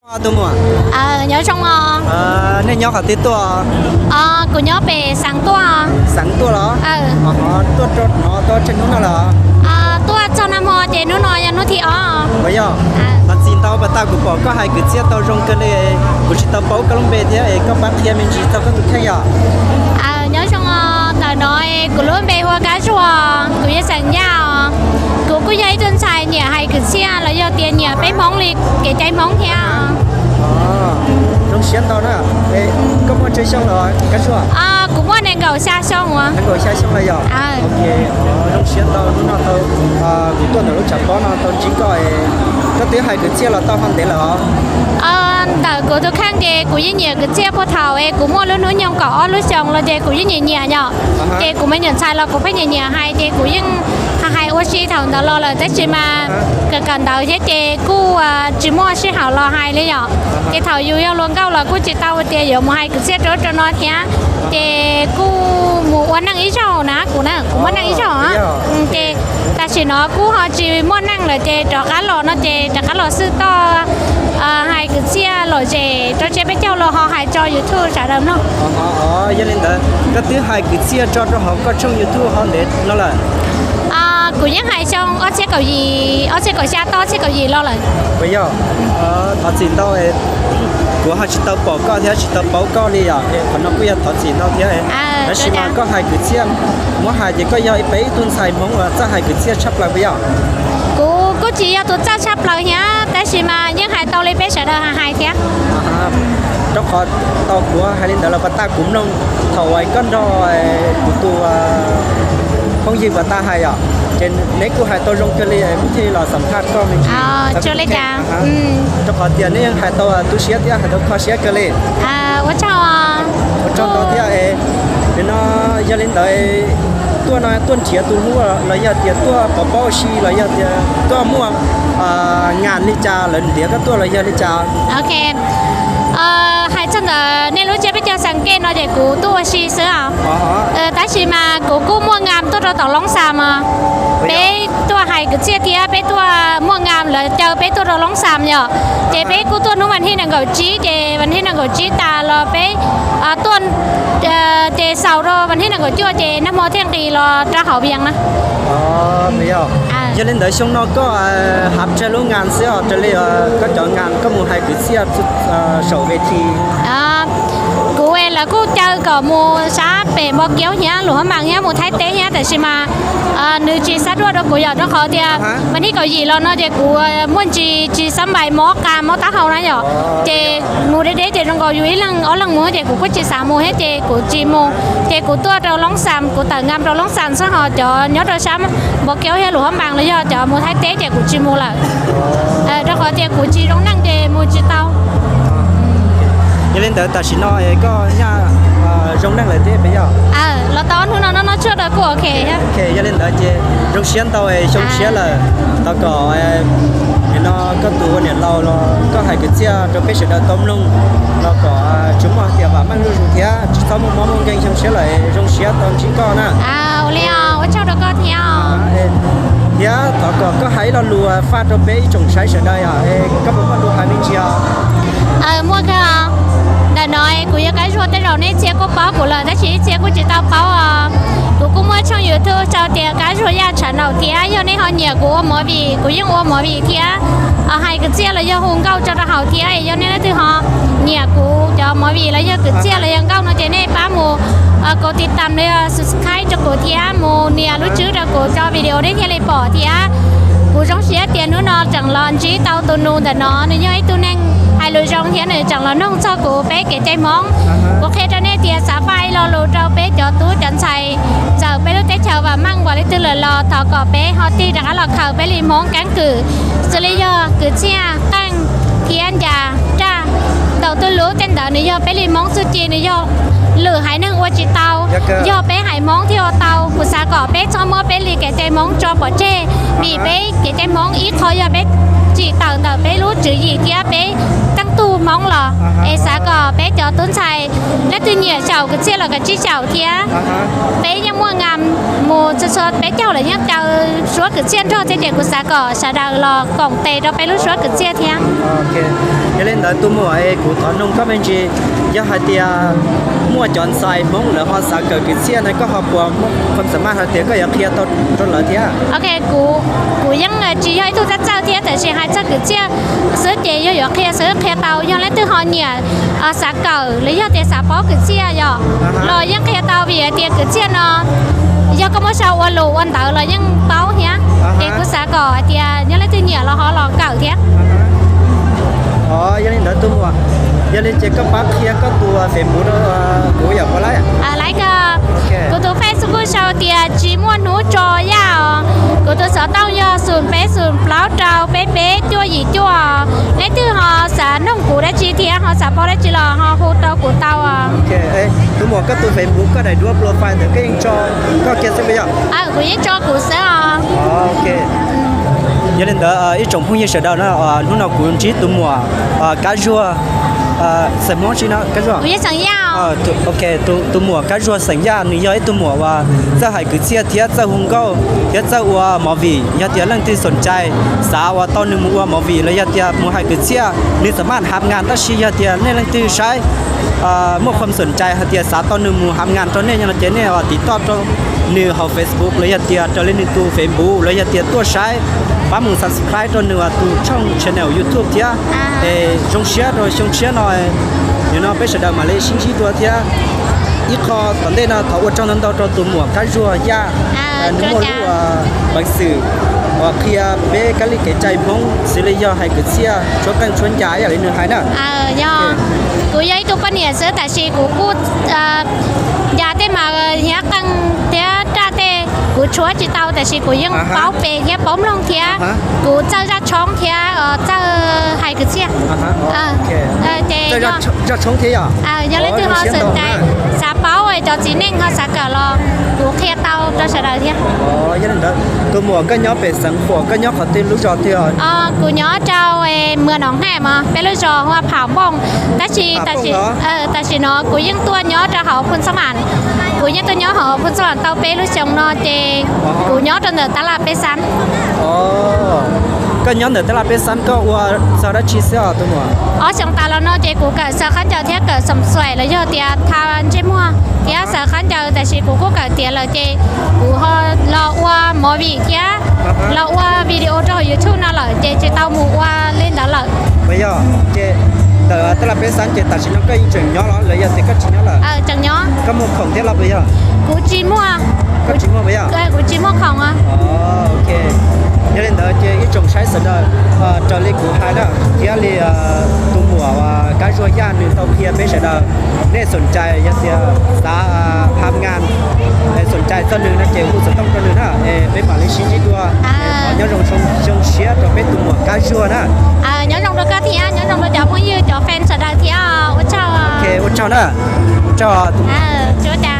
Tus muam, nyob zoo os. Nej nyob qhov twg tuaj? Kuv nyob pem Xeev Tuaj. Xeev Tuaj los? Tuaj rau no tau tsawg hnub no lawm? Tuaj txog nag hmo ces hnub no yog hnub thib ob. Ua yog, thov txim ntau pas tas kuv pom koj hais kwv txhiaj tau zoo kawg li, kuv tsis tau paub koj lub npe thiab es koj pab qhia me ntsis txog koj tus kheej yom? Nyob zoo os, ntawm no kuv lub npe hu ua Kab Zuag, kuv yog xeem Yaj os. Kuv kuj yog ib tug ntxhais nyiam hais kwv txhiaj los yog tias nyiam peb Hmoob li kev cai Hmoob thiab. Zoo siab ntau na. Koj muaj tsawg xyoo lawm Kab Zuag? Kuv muaj nees nkaum xya xyoo. Nees nkaum xya xyoo lawm yom? Zoo siab ntau hnub no tau, kuv tuaj ntawm lub tshav pob no tau ntsib koj. Koj twb hais kwv txhiaj los tau ho ntev lawm os? Ntawm kuv tus kheej ces kuv yeej nyiam kwv txhiaj puag thaum es kuv muaj lub hnub nyoog kaum ob lub xyoos los ces kuv yeej nyiam nyiam yom. Ces kuv me nyuam ntxhais los kuv pheej nyiam nyiam hais ces kuv yeej hais ua si thaum ntawd los lawm tab sis mas kawm kawm ntawv thiab ces kuj tsis muaj sij hawm los hais li yom. Ces thaum yus yog hluas nkauj los kuj tsis tau tias yuav mus hais kwv txhiaj rau ub rau no thiab, ces kuj mus ua neej ib zaug na, kuv na kuv muaj neej ib zaug. Ces tam sim no kuj ho tsis muaj neej lawm ces rov qab los no ces rov qab los xwb toj hais kwv txhiaj lom zem rau tsiab peb caug los ho hais tso YouTube sawv daws mloog. Yog li ntawd koj twb hais kwv txhiaj tso rau hauv koj tshooj YouTube ho ntev no lawm? Kuv yeej hais xyoo ob txhiab kaum yim, ob txhiab kaum xya toj ob txhiab kaum yim los lawm. Puas yog? Thov txim ntau, kuv ho tsis tau pom koj thiab tsis tau paub koj li yom, qhov no kuj yog thov txim ntau thiab. Tab sis mas koj hais kwv txhiaj, muab hais ces koj yog peb ib tug ntxhais Hmoob uas txawj hais kwv txhiaj tshaj plaws puas yog? Kuv kuj tsis yog tus txawj tshaj plaws thiab tab sis mas yeej hais tau li peb sawv daws hais thiab. Rau qhov tau kuv hais li ntawd los pas tas kuv mloog thaum uas koj nrog kuv tus phooj ywg pas tas hais os, ces neb kuj hais tau zoo kawg li, kuv thiaj los xam phaj koj me ntsis. Rau qhov tias neb yeej hais tau tu siab thiab hais tau kho siab kawg li. Ua tsaug ntau thiab. Nim no yog li ntawd tuaj no tuaj nrhiav tus hlub los yog tias tuaj pov paub ua si los yog tias koj muaj nas li cas lawv ntiav koj tuaj los yog li cas? Hais txog ntawm nej lub tsiab peb caug xeem Kej no ces kuv tuaj ua si xwb os. Tab sis mas kuv kuj muaj ngam tuaj rau tom Loob Xam os. Peb tuaj hais kwv txhiaj thiab peb tuaj muaj ngam lawv caw peb tuaj rau Loob Xam yom. Ces peb kuj tuaj hnub vas thib nees nkaum tsib ces vas thib nees nkaum tsib tas los peb tuaj ces xaus rau vas thib nees nkaum cuaj ces nag hmo thiaj nqis los rau hauv Vias na. Yog li ntawd xyoo no koj hav tsawg lub ngam xwb os, raws li koj cov ngam koj mus hais kwv txhiaj saum ve thi? Kuv lawv kuj caw kom mus sab pem Npo Kiaub thiab Luam Hab Npas thiab mus Thaib teb thiab tab sis mas nws tsis xab duaj rau kuv yom, rau qhov tias vas thib kaum yim los no ces kuv muaj ntsis tsis xab npais mob qab mob taub hau na yom. Ces mus deb deb ces zoo nkaus yus ib leeg ob leeg mus ces kuv kuj tsis xav mus thiab ces kuv tsis mus. Ces kuv tuaj rau Loob Xam, kuv tawm ngam rau Loob Xam xwb ho cov nyob rau sab Npo Kiaub thiab Luam Hab Npas los yog cov mus Thaib teb ces kuv tsis mus lawm, rau qhov tias kuv tsis zoo neej ces mus tsis tau. Yog li ntawd tam sim no koj nyaj zoo neej lawm thiab puas yog? Los tau ob hnub no noj noj tshuaj rau kuj ok. Yog li ntawd ces zoo siab ntau, xyoo tshiab lawm, thov kom nim no koj tus ua niam laus los koj hais kwv txhiaj rau peb sawv daws tau mloog los kom tsuas muaj tias vam meej zuj zus thiab tsis txhob muaj mob muaj nkeeg, xyoo tshiab lawm zoo siab tau ntsib koj na. Ua li os, ua tsaug rau koj thiab. Thiab thov kom koj hais ib lo lus faj rau peb ib tsoom saib sawv daws os, koj puas muaj lus hais me ntsis os? Muaj kawg. Ntawm no kuv yog Kab Zuag, tej zaum nej txhia kuj paub kuv lawm tab sis ib txhia kuj tsis tau paub os. Kuv kuj muaj tshooj YouTube sau tias Kab Zuag Yaj Tshav Naum thiab yog nej ho nyiam kuv ua movie, kuv yeej ua movie thiab hais kwv txhiaj los yog hu nkauj tso rau hauv thiab. Yog nej leej twg ho nyiam kuv cov movie los yog kwv txhiaj los yog nkauj no ces nej pab mus kov tiv tam los yog subscribe rau kuv thiab mus nias lub tswb rau kuv tso video nej thiaj li pom thiab. Kuv zoo siab tias hnub no tseem los ntsib tau tus nus ntawm no, nws yog ib tug neeg hais lus zoo thiab nws tseem los noog txog kuv peb kev cai Hmoob. Kuv qhia rau nej tias xav faj ib lo lus rau peb cov tub cov ntxhais, txawm peb lub teb chaws vam meej npaum li twg lawm los thov kom peb ho tig rov qab los khaws peb li Hmoob keeb kwm, xws li yog kwv txhiaj, qeej thiab ncas, raj. Ntaus tuj lub tej ntawd nws yog peb li Hmoob txuj ci, nws yog lwm haiv neeg ua tsis tau, yog peb haiv Hmoob thiaj ua tau. Kuv xav kom peb txhob muab peb li kev cai Hmoob tso pov tseg, vim peb kev cai Hmoob ib qho yog peb tsim tawm ntawm peb lub tswv yim thiab peb teej tug Hmoob los Es xav kom peb cov tub ntxhais leej twg nyiam xyaum kwv txhiaj los kom tsib xyaum thiab. Peb yeej muaj nga mus txhua txhua peb caug lawm yeej caw suab kwv txhiaj nrog thiab ces kuv xav kom sawv daws los koom tes rau peb lub suab kwv txhiaj thiab. Yog li ntawd tus muam es kuv thov noog koj me ntsis, yog hais tias muaj cov ntxhais Hmoob lawv ho xav kawm kwv txhiaj no koj ho puas muaj qhov xav mas hais tias koj yuav qhia tau rau lawv thiab? Ok, kuv, kuv yeej tsis yog ib tug txawj txawj thiab tab sis hais txog kwv txhiaj xwb ces yog yuav qhia xwb qhia tau. Yog leej twg ho nyiam xav kawm los yog tias xav paub kwv txhiaj yom, los yeej qhia tau vim hais tias kwv txhiaj no yog koj muab sau ua lus ua ntawv los yeej paub thiab. Ces kuv xav kom hais tias yog leej twg nyiam los ho los kawm thiab. Yog li ntawd tus muam, yog li ces koj pab qhia koj tus Facebook rau kuv yom, puas laib? Laib kawg. Kuv tus Facebook sau tias tsis muaj hnub tso yaj os. Kuv tus xov tooj yog xoom peb xoom plaub rau peb peb cuaj yim cuaj. Leej twg ho xav noog kuv dab tsi thiab ho xav paub dab tsi los ho hu rau kuv tau. Tus muam, koj tus Facebook koj daim duab profile ntawd koj yeej tso koj kiag xwb puas yog? Kuv yeej tso kuv xwb os. Yog li ntawd ib tsoom phooj ywg sawv daws na, hnub no kuv ntsib tus muam Kab Zuag, xeem Hmoob tsi no, Kab Zuag? Ok, tus muam Kab Zuag xeem Yaj nws yog ib tug muam uas txawj hais kwv txhiaj thiab txawj hu nkauj thiab txawj ua movie. Yog tias leej twg xoom cai xav uas tau nws mus ua movie los yog tias mus hais kwv txhiaj, nws xam maj hab ngas, tab sis yog tias nej leej twg saib muaj qhov xoom cai hais tias xav tau nws mus hab ngas rau nej no ces nej tiv toj rau nws hauv Facebook los yog tias raws li nws tus Facebook los yog tias tuaj saib, pab mus subscribe rau nws tus tshooj channel YouTube thiab. Es zoo siab rau xyoo tshiab no, nim no peb sawv daws mam li sib ntsib dua thiab. Ib qho tom ntej no thov ua tsaug ntau ntau rau tus muam Kab Zuag Yaj, nws muaj lub peev xwm uas qhia peb kab li kev cai Hmoob xws li yog hais kwv txhiaj tshuab qeej tshuab ncas ib yam li nws hais na. Kuv yog ib tug poj niam xwb tab sis kuv kuj ncas tej mas hiab qeej thiab raj tej kuv tshuab tsis tau tab sis kuv yeej paub pe thiab paub mloog thiab kuv txawj zaj tshoob thiab txawj hais kwv txhiaj. Ces yog leej twg ho xoom cai xav paub cov txiv neej ho xav kawm los kuv qhia tau rau sawv daws thiab. Tus muam, koj nyob pem xeev Huam, koj nyob qhov twg lub zos twg? Kuv nyob rau Muas Noom Haj mas peb lub zos hu ua Pham Npooj, tab sis tam sim no kuv yeej tuaj nyob rau hauv Phu Xab Mam. Kuv yeej tuaj nyob hauv Phu Xab Mam tau peb lub xyoo no ces kuv nyob rau ntawm tab laj peb xab. Koj nyob ntawm tab laj peb xab koj ua txog dab tsi xwb os tus muam? Ob xyoo tas los no ces kuv kawm xaws khaub ncaws thiab kawm xoom xuaim los yog tias tha ntsej muag thiab xaws khaub ncaws tab sis kuv kuj kawm tiav lawm ces kuv ho los ua movie thiab los ua video rau hauv YouTube no lawm ces tsis tau mus ua li ntawd lawm. Puas yog? Ces ntawm tab laj peb xab ces tam sim no koj yeej tseem nyob los los yog tias koj tsis nyob lawm? Tseem nyob. Koj muaj khoom thiab los puas yog? Kuv tsis muaj. Koj tsis muaj puas yog? Kuv tsis muaj khoom. Ok, yog li ntawd ces ib tsoom saib sawv daws, raws li kuv hais na thiab li tus muam Kab Zuag Yaj nws tau qhia peb sawv daws, nej xoom cai yog tias xav hab ngas, xoom cai txog nws no ces hu xov tooj rau nws na, es peb mam li sib ntsib dua. Nyob zoo, zoo siab rau peb tus muam Kab Zuag na. Nyob zoo rau koj thiab nyob zoo rau cov phooj ywg cov fan sawv daws thiab ua tsaug. Ok, ua tsaug na. Ua tsaug.